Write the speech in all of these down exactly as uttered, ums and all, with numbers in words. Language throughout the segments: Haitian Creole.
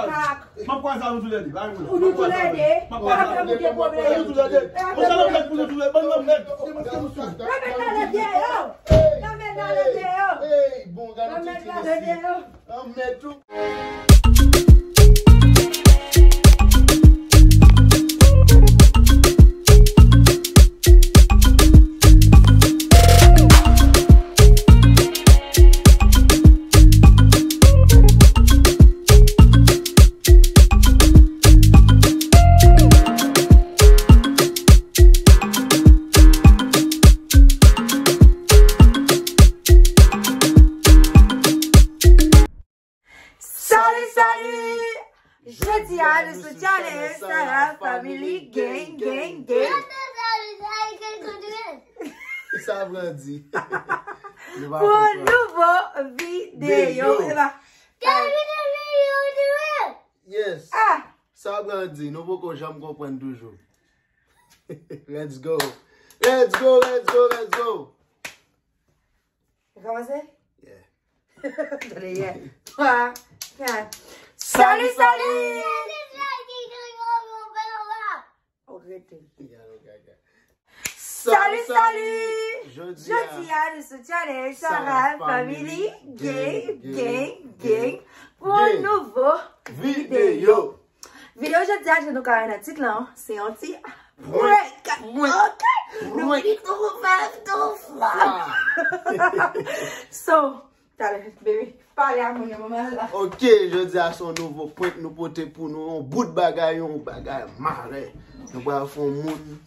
M ap kwaze avè nou toulède. Ou nou toulède? M ap kwaze avè nou. Ou nou toulède? Ou sa nan mèt pou nou toulède? Ban nan mèt. Demontre nou sou. Nan mèt nan lède yo. Nan mèt nan lède yo. Hey, bon, gade ti ti isit. Nan mèt ou. Salut, salut! Jodi a, nou sou channel Sarah Family Gang, gang, gang. Sa Brandi. Pou yon nouvo videyo. Eba, yes. Ah! Sa Brandi, nou poko janm konprann toujou. Let's go. Let's go, let's go, let's go. Kòmanse? Yeah. Tande, yeah. Twa, kat. Salut, salut! Oh, rete. Salut, salut! Jodi a, nou sou channel Sarah Family Gang, gang, gang, pou yon nouvo videyo. Videyo jodi a, jan nou ka wè nan tit lan, se yon ti prank. Ok? Nou prank tou fèm tou fò. So, talè, baby, pale a moun yo, manman la. Ok, jodi a se yon nouvo prank nou pote pou nou, yon bout bagay, yon bagay mare. Nou pral fè yon moun,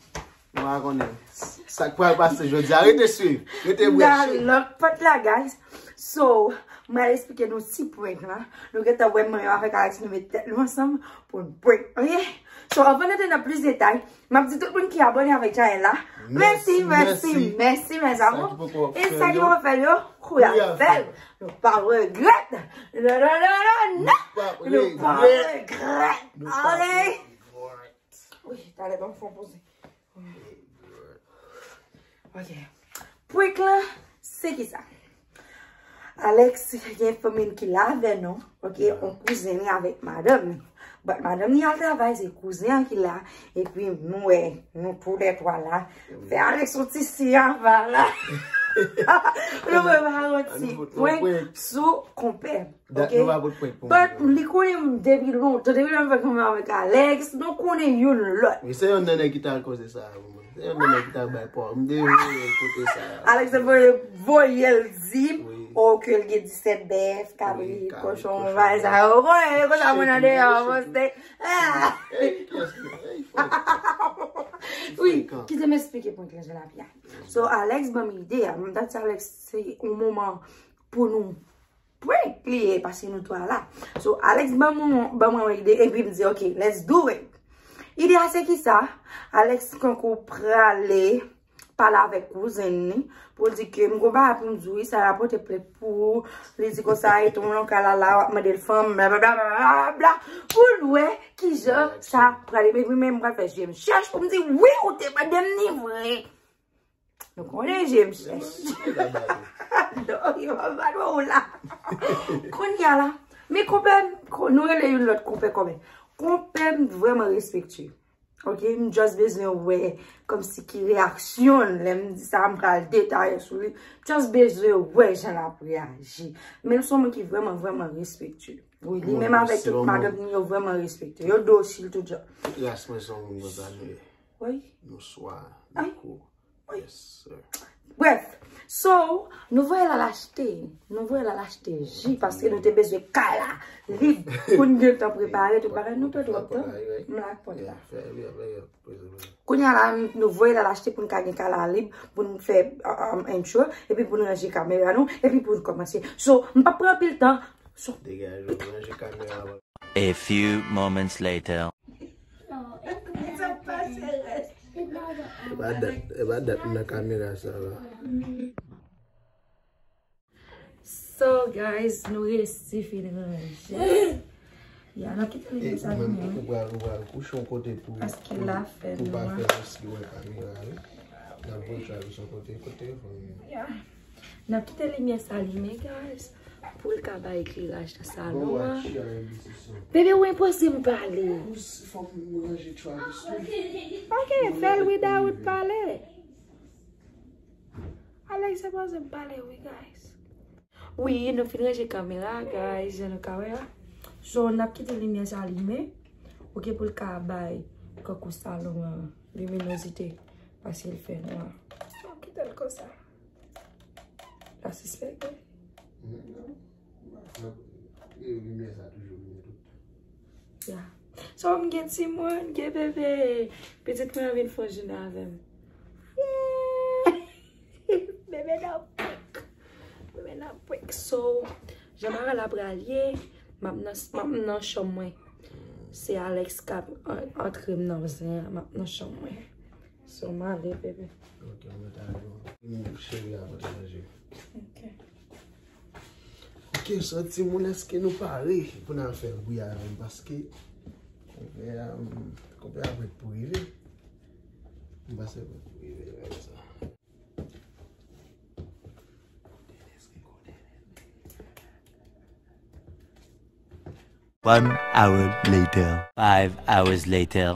nou pa konnen sa k pral pase jodi a. Rete swiv, rete branche. Nan lòt pòt la, guys. So, mwen al eksplike nou ti prank la. Nou gentan wè mwen yo avèk Alex, nou met tèt nou ansanm pou n prank, ok? So, anvan n antre nan plis detay, m ap di tout moun ki abòne avèk chanèl la, mèsi, mèsi, mèsi, mes amours. E sa ki poko fè l yo, kouri al fè l. Nou p ap regrèt. Non, non, non, non, non. Nou p ap regrèt. Ok? Wi, talè, ban m fè yon poze. Ok. Prank lan, se kisa? Alex gen fanmi l ki la avè nou, ok, yon kouzen li avèk madanm li. But madanm li al travay, se kouzen an ki la, epi nou wè, nou toulètwa la. Fè Alex yon ti siy anba la. Nou prepare yon ti prank sou konpè. Dat nou pa pot prank pou mwen. But li konnen m depi lontan, depi lè m fè kòman avèk Alex, nou konnen youn lòt. Wi, se youn nan nèg ki t al koze sa a pou mwen. Se youn nan nèg ki t al bay pòv. M te voye l kote sa a. Alex te voye, voye l di, wi, o, ke l gen disèt bèf, kabrit, kochon, bagay sa yo. Ou konnen, e konsa moun andeyò, poste. Wi, kite m eksplike prank lan jan l ap ye a. So, Alex ban m ide a. M ta di Alex, se yon moman pou nou prank li ye, paske nou twa la. So, Alex ban mwen, ban mwen yon ide, epi m di, ok, let's do it. Ide a se kisa? Alex kankou prale pale avèk kouzen li, pou l di ke m gon bagay pou m di w, wi, sa a pote plent pou ou, li di konsa, e tou yon kalala, w ap mande l fanm, bla, bla, bla, bla, bla, bla, pou l wè kijan sa prale. Epi mwen, m pral fè je m chèch pou m di, wi, ou te mande m ni vre. Nou konnen je m chèch. Non, yo pa ba nou la. Kounye a la, men konpè m, ko-, nou rele youn lòt konpè kòmè. Konpè m vrèman respektye. Ok, m just bezwen wè kòmsi ki reyaksyon l lè m di sa, m pral detaye sou li. Just bezwen wè jan l ap reyaji. Men l se yon moun ki vrèman, vrèman respektye. Wi, li menm avèk tout madanm li, yo vrèman respektye. Yo dosil tout jan. Tout ras mwen se yon moun konsa nou ye. Wi. Nou swa, nou kou. Yes, sir. Bref, so, nou voye l al achte, nou voye l al achte ji, paske nou te bezwen kay la lib pou n gentan prepare tout bagay, nou pran twòp tan. M lage pòt la. Kounye a la, nou voye l al achte pou n ka gen kay la lib, pou n fè, um, intro, epi pou n ranje kamera nou, epi pou n kòmanse. So, m p ap pran anpil tan. So, degaje, ranje kamera. A few moments later. E pa dat, e pa dat m nan kamera sa la. So, guys, nou resi fin ranje. Ya, nou kite li sa. Ou pral, ou pral kouche yon kote pou, paske la fè nwa. Pou pa fè riske wè kamera, wi. N ap voye travèse yon kote, kote telefòn. Ya. N ap kite limyè sa limen, guys. Pou l ka bay ekleraj nan salon an. Bebe, ou enpoze m pale. Ok, fè l without pale. Alex enpoze m pale, wi, guys. Wi, nou fin ranje kamera, guys, jan nou ka wè a. So, n ap kite limyè sa limen. Ok, pou l ka bay kankou salon an liminozite. Paske l fè nwa. N ap kite l konsa. La sispèk, wi. Non, non. E limyè sa toujou limen tout tan. Ya. So, m gen timoun, gen bebe. Pitit mwen an vin fè yon jounen avè m. Yeah! Bebe nan prank. Bebe nan prank. So, jan bagay la pral ye, m ap nan, m ap nan chanm mwen. Se Alex k ap an-, antre m nan zen an, m ap nan chanm mwen. So, m ale, bebe. Ok, mwen ta rive. Cheri a pote manje. Ok. Ok, so timoun, èske nou pare pou n al fè bri avè m? Paske konpè a, konpè a prèt pou rive. M panse prèt pou rive, lè sa. One hour later. Five hours later.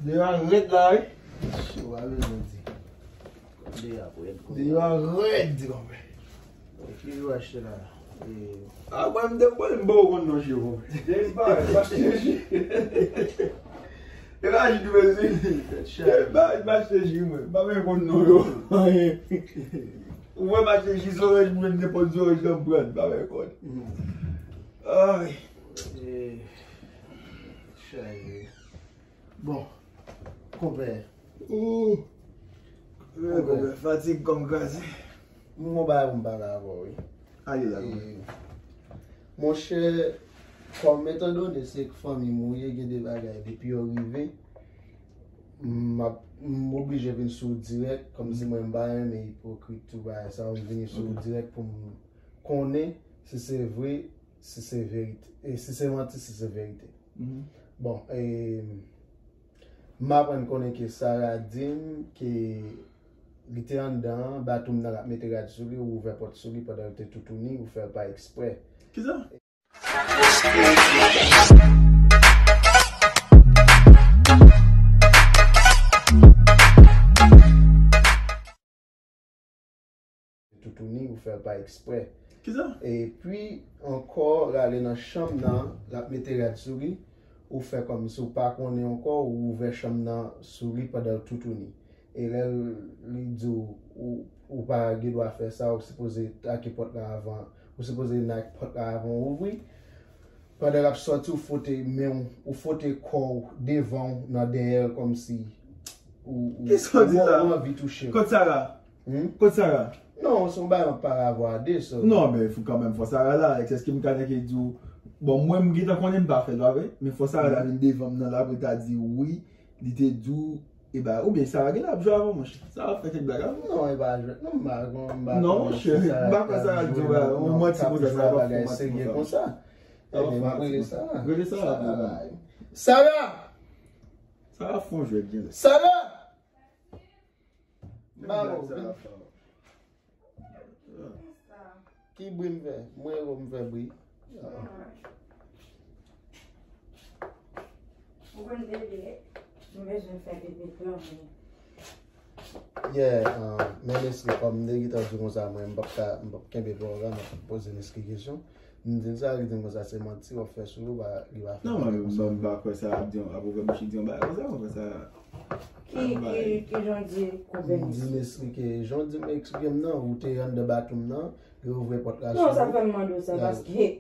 Deyò a rèd la, wi. Cho a bezwen di. Deyò a rèd, konpè. Deyò a rèd, konpè. Ki yo achte la? A, mwen, m te konn m pa konn non, cheri, konpè. Depi pa, m achte ji. E pa ji tou, mezi. Depi pa, m achte ji, mwen. M pa menm konn non yo. Ou wè m achte ji zoranj, mwen, nenpòt zoranj la m pran, m pa menm konn. Ay. Chaje. Bon, konpè. Konpè, fatig kò m kraze. M gon bagay pou m pale avè w, wi. Ale la, konpè. Monchè, kòm etandone se fanmi m ou ye, gen de bagay, depi yo rive, m ap, m oblije vin sou w dirèk, kòmsi mwen m pa renmen ipokrit tou bagay sa, m vini sou w dirèk pou m konnen si se vre, si se verite, e si se manti, si se verite. Bon, e, m aprann konnen ke Sara di m ke li te anndan an, batwoup nan, l ap mete rad sou li, ou ouvè pòt sou li pandan l te toutouni, ou fè l pa eksprè. Kisa? Toutouni, ou fè l pa eksprè. Kisa? Epi, ankò, l ale nan chanm nan, l ap mete rad sou li, ou fè kòmsi ou pa konnen ankò, ou ouvè chanm nan sou li pandan l toutouni. E lè l, li di w, ou, ou pa gen dwa fè sa, ou sipoze take pòt la avan, ou sipoze nan ak pòt la avan w ouvri. Pandan l ap sòti, ou fwote men w, ou fwote kò w devan w nan dèyè l kòmsi ou, ou, Kisa w di ou, la? Ou anvi touche l. Kot Sara? Hmm? Kot Sara? Non, se yon bagay m ap pale avè w a de, so. Non, men fò kanmenm, fò Sara la, Alex, èske m ka nèke di w, bon, mwen, m gentan konnen m pa fè l, pa vre? Men fò Sara la vin devan m nan la pou l ta di wi, li te di w, e ba, oubyen Sara gen la ap jwe avè w, monchè. Sara ap fè kèk blag avè w. Non, e pa jwèt, non, m pa konn, m pa Non, konn monchè, si Sara m pa kwè Sara ap jwe avè w, non, manti konsa, Sara ap fè manti konsa. Ebyen, m ap rele Sara. Rele Sara pou mwen. Sara! Sara fè yon jwèt byen. Sara! Ba bon, vin. Ki bri m fè? Mwen yo m fè bri. Ou konn bebe, m bezwen fè bebe plan mwen. Yeah, um, men mesye, kòm m te gentan di w konsa, mwen, m p ap ka, m p ap kenbe pawòl la, m ap poze mesye kesyon. M di l sa, li di m konsa se manti w ap fè sou li, w pa, li pa fè Non, mwen, konsa. Mwen, m pa kwè sa ap di, ap ouvè bouch li di yon bagay konsa, mwen kwè sa. Ki, ki, ki jan w di konpè M di mesye? M eksplike, jan w di m eksplike m nan, ou te anndan batwoup nan, li ouvè pòt la sou ou. Non, sa fè m mande w sa, paske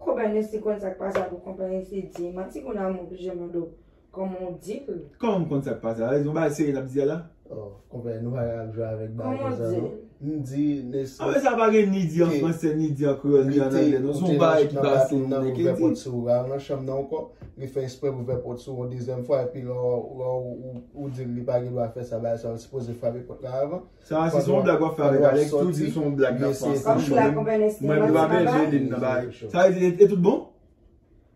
Konpè Nesly konn sa k pase pou konpè Nesly di manti, kounye a m oblije mande w kòman w di l. Kòman m konn sa k pase a? Yon bagay serye n ap di a la? Oh, konpè, nou pa ka ap jwe avèk bagay konsa non. M di Nesly. Anben sa pa gen ni di an fransè, ni di an kreyòl, ni an anglè non. Se yon bagay ki pase moun nan ki di. Nan chanm nan ankò, li fè eksprè pou ouvè pòt sou yon dezyèm fwa, epi lè w, lè w, ou, ou di l li pa gen dwa fè sa, bagay sa, ou sipoze frape pòt la avan. Sa, si se yon blag w ap fè avèk Alex, tou di se yon blag n ap fè ansanm. Mwen, mwen pa bezwen ede l nan bagay. Sa vle di, e, e tout bon?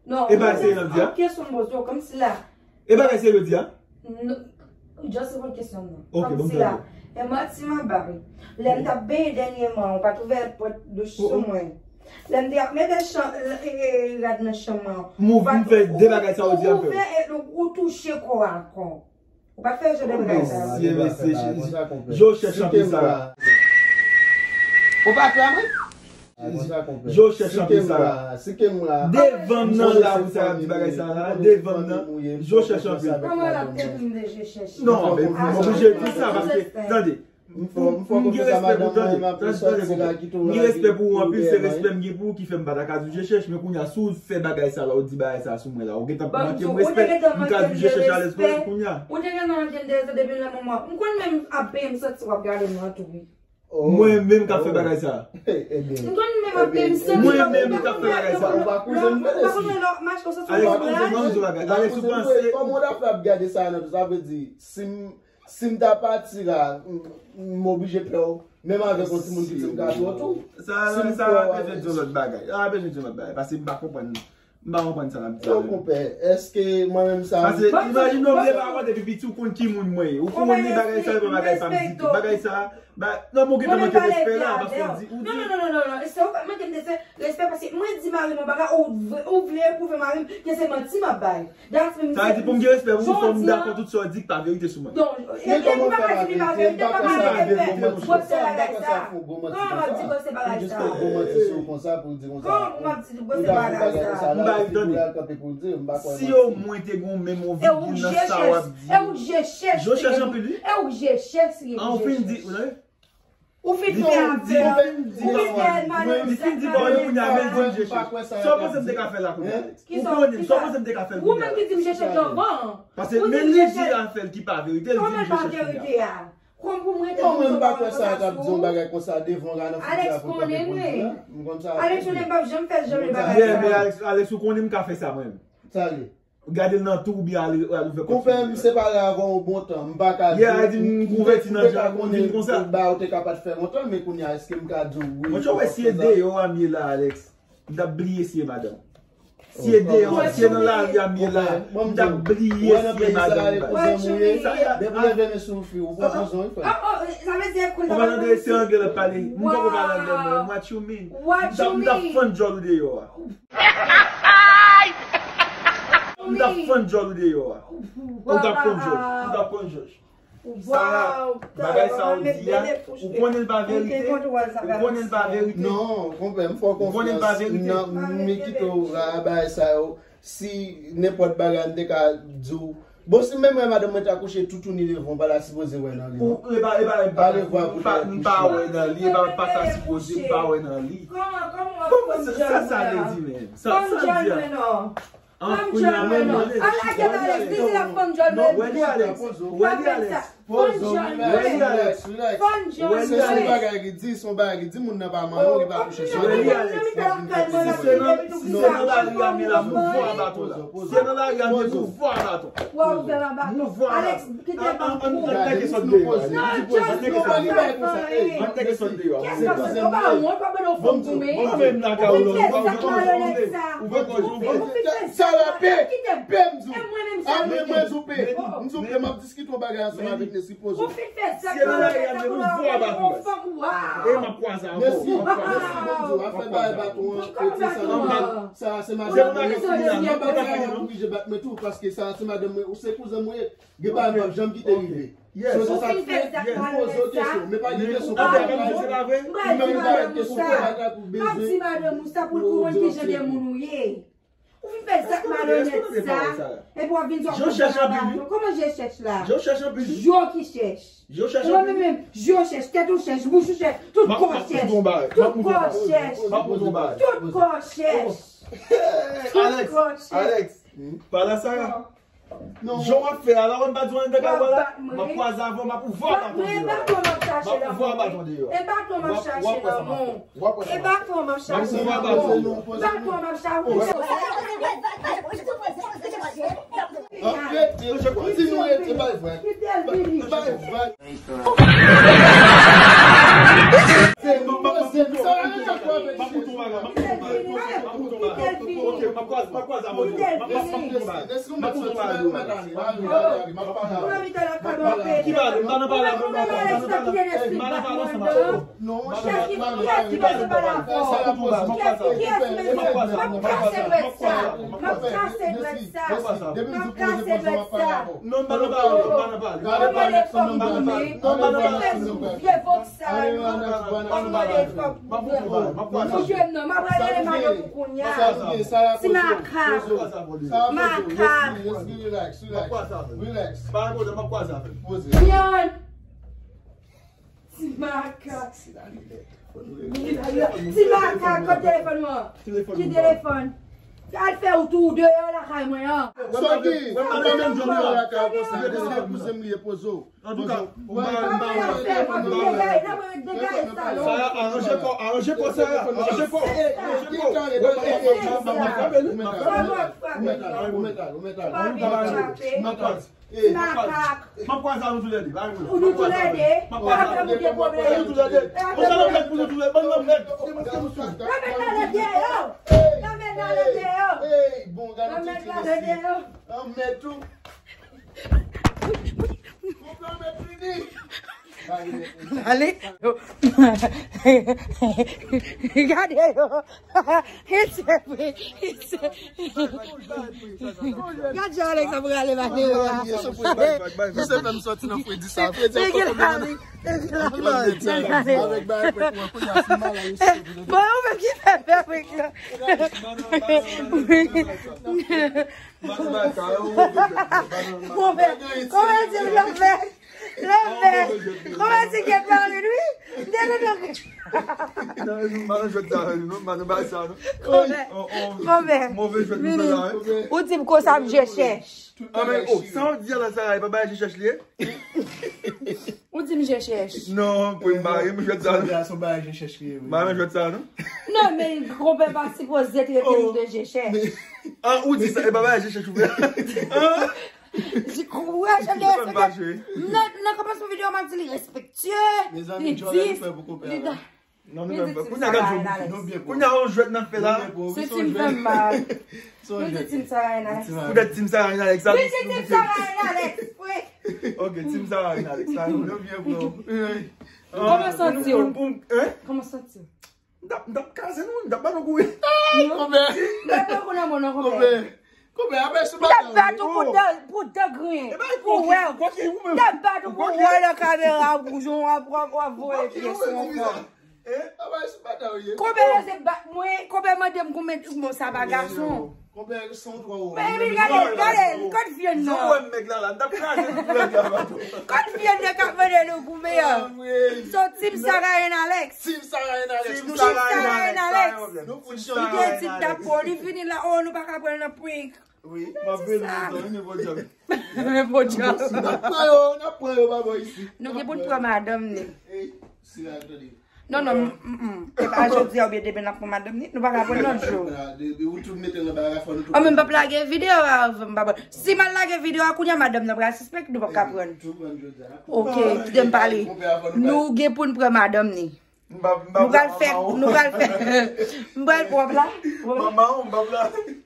Non, e bagay serye n ap di a? Kesyon m poze w, kòmsi la. E bagay serye w di a? Non, just reponn kesyon m nan. Ok, bon, kòmsi la. E manti m ap bay. Lè m t ap benyen dènyèman, ou pa t ouvè pòt douch sou mwen. Lè m te ap mete chan, e, e, rad nan chanm nan. Move, m fè de bagay sa ou di a fè. Ou ouvè e ou, ou touche kò a ankò. Ou pa fè jan de bagay sa yo. Mesye, mesye, je, je, je chèche anpil sa. Ou pa klè mwen? Je chèche anpil sa. Devan m nan la, pou sa ap di bagay sa la, devan m nan, je chèche anpil. Kòman l ap te vin de je chèche? Non, men m oblije di sa, paske, tande, m, m, m gen respè pou, tande, tande, tande, konpè. M gen respè pou ou anpil, se respè m gen pou ou ki fè m pa ta ka di je chèche, men kounye a, si w fè bagay sa la, ou di bagay sa sou mwen la, ou gentan manke m respè, m ka di je chèche alèz kounye a. Ou te gentan manke m deja depi nan moman. M konn menm ap peye m santi w ap gade m nan tou wi. Mwen menm k ap fè bagay sa. M konn menm ap peye m santi w ap gade m nan tou wi. Mwen menm k ap fè bagay sa. Ou pa koze m vre, Nesly. Alex, ou panse. Kòman w ta fè ap gade sa nan tou? Sa vle di, si m Si m ta pati la, m, m oblije pè w. Menm avèk yon timoun piti m ka pè w tou. Sa, sa pa bezwen di yon lòt bagay. Sa pa bezwen di yon lòt bagay. Paske m pa konprann. M pa konprann sa n ap di la menm. Yo, konpè, èske mwen menm sa. Paske imajine w vle pa konn depi piti ou konn ki moun mwen ye. Ou konn ni bagay sa, yo pa bagay pa m di tou. Bagay sa, ba, non, men w gentan manke respè la, paske w di, ou di. Non, non, non, non, non, non. Se ou pa manke m respè. Respè, paske mwen di mari m yon bagay, ou vle, ou vle epwouve mari m ke se manti m ap bay. That's mean. Sa vle di pou m gen respè pou ou, fò m dakò tout sa w di k pa verite sou mwen. Donk, e, e pou bagay di li pa verite, pa verite, gwosè bagay sa. Kòman m ap di gwosè bagay sa? Kòman m ap di gwosè bagay sa? M pa tande. Si omwen te gen menm yon vigil nan sa w ap di. E ou je chèche. Je chèche anpil, wi. E ou je chèche, wi. An, ou fin di, ou Ou fin fè avè l. Ou fin fè l, madanm. Li fin di bò yo kounye a, men l di m je chèche. Sa w panse m te ka fè la kounye a? Ou konnen m, sa w panse m te ka fè l kounye a? Ou menm ki di m je chèche anvan. Paske men li di afè l ki pa verite, l di m je chèche kounye a. Kòman pou mwen te di m pa kwè sa k ap di yon bagay konsa devan Rana Fouti a pou l kanpe pou l di la. M konn sa. Alex konnen m p ap janm fè l janm yon bagay. Yeah, men Alex, Alex, ou konnen m ka fè sa mwen menm. Sa l ye? Gade l nan tou oubyen al, al ouvè kòb. Konpè m separe avè w yon bon tan. M pa ka di w, m te ka konnen ba ou te ka pa t fè lontan, men kounye a, èske m ka di w wi? Monchè, w wè si e deyò a m ye la, Alex, m t ap bliye si e madanm. Si e deyò, si e nan lari a m ye la, m t ap bliye si e madanm. Depi w leve men sou fi, ou pran pouzon wi, frè. Ou pa tande se anglè l ap pale. M poko pale anglè mwen. What you mean? M t ap, m t ap fann djòl ou deyò a. M t ap fann djòl ou deyò a. Ou t ap fann djòl. Ou t ap fann djòl. Sa, bagay sa ou di a, ou konnen l pa verite. Ou konnen l pa verite. Non, konpè, m fè w konfyans. Ou konnen l pa verite. Nan, m kite w la, bagay sa yo. Si nenpòt bagay, m te ka di w. Bon, si menm wè madanm mwen ta kouche toutouni devan, m pa ta sipoze wè nan li, non. Ou, e pa, e pa, e pa, m pa, m pa wè nan li, e pa, pa ta sipoze, m pa wè nan li. Kòman, kòman w ap fann djòl mwen a? Sa, sa vle di menm? Sa, sa di a? Fann djòl mwen non. Fann djòl mwen non. Ala gen bagay, si se la fann djòl mwen. Wè li, Alex. Wè li, Alex. Fann djòl mwen. Wè li, Alex. Fann djòl mwen. Se yon bagay ki di, se yon bagay ki di, moun nan pa manman, li pa kouche sou li. Wè li, Alex. Si se nan, si se nan lari a m ye la, m ouvè baton la. Si se nan lari a m ye, m ouvè baton. Wè, ouvè baton. Alex, kite m. An, an, an, an, teke sòt deyò. Non, just nou pa ka fè anyen. An, teke sòt deyò. Kèsk ap fè? Ou pa wont, ou pa mande yon fanm goumen. Ou menm la ka ou la. Ou fè sa k malonèt sa. Ou fè kòj ou. Ou fè sa. Salope. Kite m. Pe m di w. E mwen menm sa. Apre mwen di w pe. M di w pe, m ap diskite yon bagay ansanm avèk Nesly, poze w. Ou fin fè sa k malonèt sa pou w mande yon fanm. Waw. E m ap kwaze avè w. Nesly, Nesly, bon Dye, afè bagay baton an, ete sa nan. Sa se madanm mwen. Mwen pa ka oblije bat mwen tou, paske sa se madanm mwen, ou se kouzen mwen ye. Gen bagay m p ap janm kite rive. So, se sa k fè, m poze w kesyon, men pa gen kesyon pou w pa bay. Ou menm ou pa bay kesyon pou w pa bay pou bezwen. M ap di madanm ou sa pou l konprann ki jan de moun ou ye. Ou fin fè zak malonèt sa, epi w ap vin di w ap konprann baton. Kòman je chèche la? Je chèche anpil. Je ki chèche. Je chèche anpil. Ou menm menm, je chèche, tèt ou chèche, bouch ou chèche, tout kò chèche. Tout kò chèche. Tout kò chèche. Alex, Alex, pale a Sarah. Non. Jan w ap fè a la, w ap bat mwen nan kay la. M ap kwaze avè w, m ap ouvè w baton deyò. M ap ouvè w baton deyò. E baton m ap chache lanmou. W ap wè sa m ap fè. E baton m ap chache lanmou. Baton m ap chache. Rete, rete, bay vag. Bay vag. Sa yo, m ap pale. Vye vòk sa yo. Mwen menm, non, m ap rale madanm ou kounye a. Ti makak. Makak. Relax, relax. Relax. Nyan. Ti makak. Ti makak, kote telefòn ou an? Ki telefòn? Al fè ou tou deyò lakay mwen an. Sòti, ou pa menm jwenn lakay ou konsa. Deske kouzen m li ye poze w. Antouka, ou pa, ou pa, ou pa, Sarah, aranje kò, aranje kò, Sarah, aranje kò, aranje kò. M ap kwaze avè nou toulède. Ou toulède. M ap kwaze avè nou toulède. Ou sa nan mèd pou nou toulède. Ban nan mèd. Lanmèd nan lè deyò. Lanmèd nan lè deyò. Lanmèd nan lè deyò. Lanmèd tou. Ale. Gade yo. Gade jan Alex ap rale maten yo a. Misye fè m sòti nan fredi sa. Fredi a poko vini. Avèk bagay prank mwen, kounye a si m malad, misye. Bon, ou menm ki fè fè prank la. Kòman di l fè? Lòvè, kòman di gen pale wi? M te kontan. Non, m pa nan jwèt sa, non, m pa nan bagay sa, non. Kòmè, kòmè. Move jwèt nou fè la, wi. Ou di m konsa m je chèch. Anben, oh, sa w di a la, Sarah, e pa bagay je chèch li ye? Ou di m je chèch. Non, pou m pa ri, m jwèt sa, non. Sa w di a, se yon bagay je chèch li ye, wi. M pa nan jwèt sa, non. Non, men konpè pa sipoze trete m de je chèch. Ah, ou di sa, e pa bagay je chèch ou fè. Wè, jan de respekte. Nan, nan kòmansman videyo, m ap di li respektye, li dis, li da. Non, men kounye a gad yo. Kounye a yon jwèt n ap fè la. Senti m fè m mal. Li di Team Sarah and Alex. Poutèt Team Sarah and Alex, sa. Li di Team Sarah and Alex, wi. Ok, Team Sarah and Alex, sa. Kòman santi w? Kòman santi w? M t ap, m t ap kraze nou, m t ap ba nou kouri. Konpè. M t ap ba nou kouri, non, konpè. Konpè, apre sou m t ap bat ou pou de, pou de grenn. Pou wè. M t ap bat ou pou wè nan kamera, pou jan w ap, w ap, w ap voye pyès ou ankò. Konpè se bat mwen, konpè mande m konbyen, bon, sa pa gason. Konpè son twò wo. Men epi gade, gade, kot vyann nan. Jan w wè m mèg la la, m t ap kraze tout rèd la bato. Kot vyann nan k ap mande nou goumen an. So Team Sarah and Alex. Team Sarah and Alex. Team Sarah and Alex. Nou fout chanje. Li te di m t ap pran, li vini la, oh, nou pa ka pran l nan prank. Wi, m ap vini nan prank, vini pran djòb. Vini pran djòb. N ap pran yo, n ap pran yo, pa bò isi. Nou gen pou n pran madanm ni. Ey, sila tande. Non, non, mm, mm. E pa jodi a oubyen demen n ap pran madanm ni. Nou pa ka pran lòt jou. Depi ou tout mete l nan bagay, fò nou tout. An, men m p ap lage videyo a avan m pa pran. Si m al lage videyo a kounye a, madanm nan pral sispèk, nou p ap ka pran. Ok, kite m pale. Nou gen pou n pran madanm ni. Nou pral fè, nou pral fè. M pral pwòp la. Manman, m p ap la.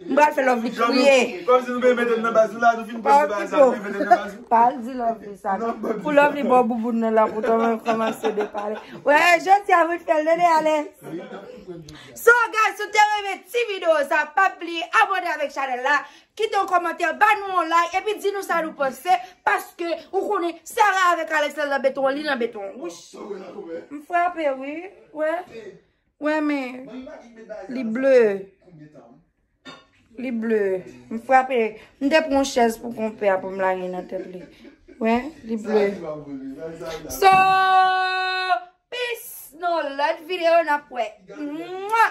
M pral fè Lovely kriye. Kòmsi nou vle mete l nan baz nou la, nou fin pran bagay sa, nou vle mete l nan baz nou. Pa al di Lovely sa. Pou Lovely ba w bouboun nan la, pou tande kòmanse de pale. Wè, jodi a mwen fè l, tande, Alex. So, guys, si w te renmen ti videyo sa, pa bliye abòne avèk chanèl la, kite yon kòmantè, ba nou yon like, epi di nou sa nou panse, paske ou konnen, Sarah avèk Alex la nan beton, li nan beton. Wouch. M frape, wi. Wè. Wè, men li ble. Li ble. M frape. M te pran yon chèz pou konpè a pou m lage nan tèt li. Wè, li ble. So, peace. Nan lòt videyo, n ap wè. Mwa!